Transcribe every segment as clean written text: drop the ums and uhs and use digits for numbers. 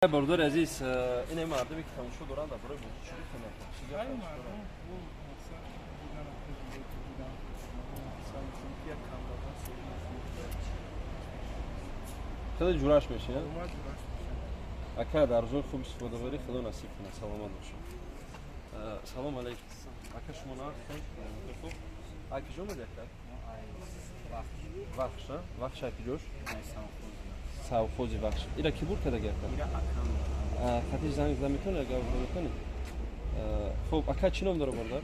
Бародари азиз, ин мардуме ки тамошо доранд, дар бораи бозӣ чӣ гуфтанд? Хеле ҷураш мешин, ака, дар ҷои хуб истифода барӣ, худо насиб кунад, саломат бошед. Салом алейкум, ака, шумо нахӯб? Ай киҷо омади, ака? Вахш. Вахш ай киҷош? Савхози Вахш. Ира ки бур кардаги, ака? Хатиш занг зада метавонӣ, агар метавонӣ? Хуб, ака, чӣ ном дора бародар?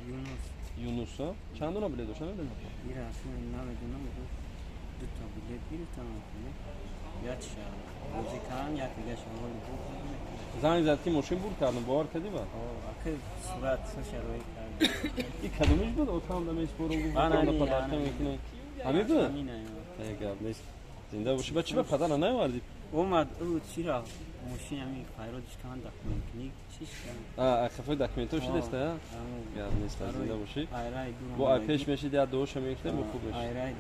Юнус. Чанд дона билет дошта, намедонам? Ира аслан намедонам, дута билет гирифтам, якша бозӣ кардам, як дигаша ҳоли. Занг зад, ки мошин бур кардам, бовар кардӣ ба? Ака, сурат шароит кард. И кадомиш буд? Отам дамеспорум, гуфт, падарка мекунам. Ҳамин буд? Гап нест, зинда бошӣ. Ба чӣ ба падара наовардӣ? Омад, ӯ чира мошин ҳамин хайротиш кан, документник чиш. Хафои документҳо шудест, а? Гап нест, зинда бошӣ. Бо ай пеш мешид, як дуоша мекунем, бо хуб мешид.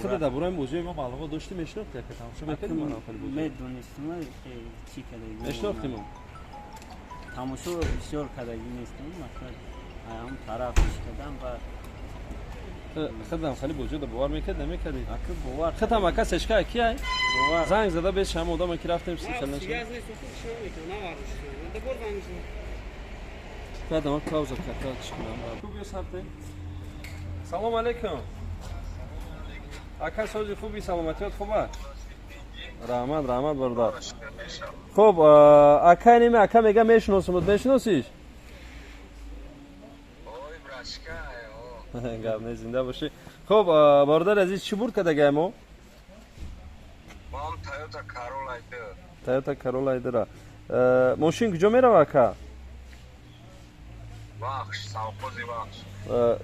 Худа дар бораи бозиҳои мо маълумот доштӣ, мешинохтӣ, ака, тамошо мекардӣ? Медонистам, чӣ кардагӣ. Мешинохтӣ мо? Тамошо бисёр кардагӣ нестам, мақсад ҳам тараф кардам ва Худам хеле бозиҳо бовар мекард, намекардӣ? Ака, бовар. Худам, ака, сешка ки ай занг зада бес шама одама ки рафтем, сихел. Баъд пауза карда чӣ кунам. Салом алейкум, ака, сози хуби, саломатиёт хуба? Раҳмат, раҳмат, бародар. Хуб, ака, неме ака мега, мешиносумуд, мешиносиш? Гап не, зинда бошӣ. Хуб, бародари азиз, чӣ бурд кардагай мо? Тойота Карола айдра. Мошин куҷо мерава, ака?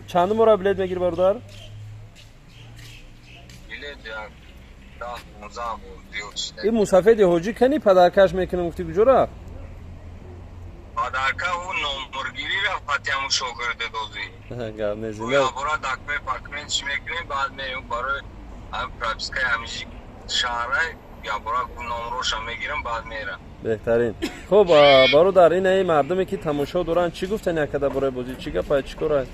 Чанд мора билет мегири, бародар? Ин мусафеди ҳоҷӣ кани, падаркаш мекунам гуфти, куҷо рафт? Падарка ӯ номбургирӣ рафт, патиаму шогирди дозӣ. Гап не, зинда. Бора документ пакмент чӣ мекунем, баъд мерем барои пропискаи ҳамиҷи шаҳра, ябора номроша мегирам, баъд мерам. Беҳтарин. Хуб, бародар, ин мардуме ки тамошо доранд, чӣ гуфтани, ака, дар бораи бозӣ? Чӣ гапа, чӣ кора?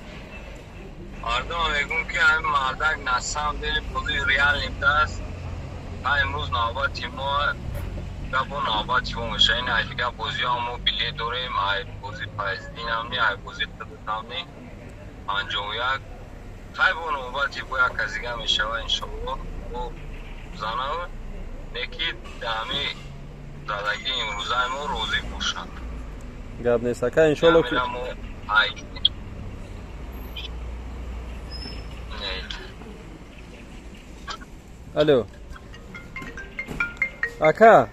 Мардума мегӯм, ки ҳамин мардак на самом деле бозии реальный будааст. Ҳа, имрӯз навбати мо, гапо навбати мо меша. Ин ай дигар бозиҳо мо билет дорем, ай бози Файздинам ни, ай бози Худутам ни, 51. Хай, бо навбати бо як кас дига мешава, иншоалло, бо занав не ки ҳами задагии имрӯзаи мо розӣ бошанд. Гап нест, ака, иншоалло ки. Алло, ака,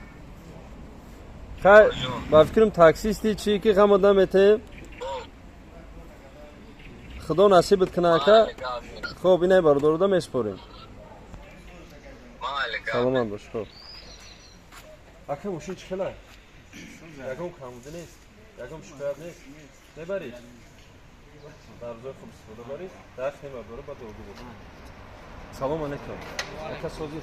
хай, ба фикрам, таксисти чӣ ки ғамот наметем, худо насибат куна, ака. Хуб, инай бародарода меспорем, саломат бош. Хуб, ака, мошин чӣ хела? Ягон камбудӣ нест, ягон шикоят нест? Мебарӣ, дар рӯзои хуб истифода барӣ, дар хема бора ба дуогӯ бош. Салом алейкум, ака, сози.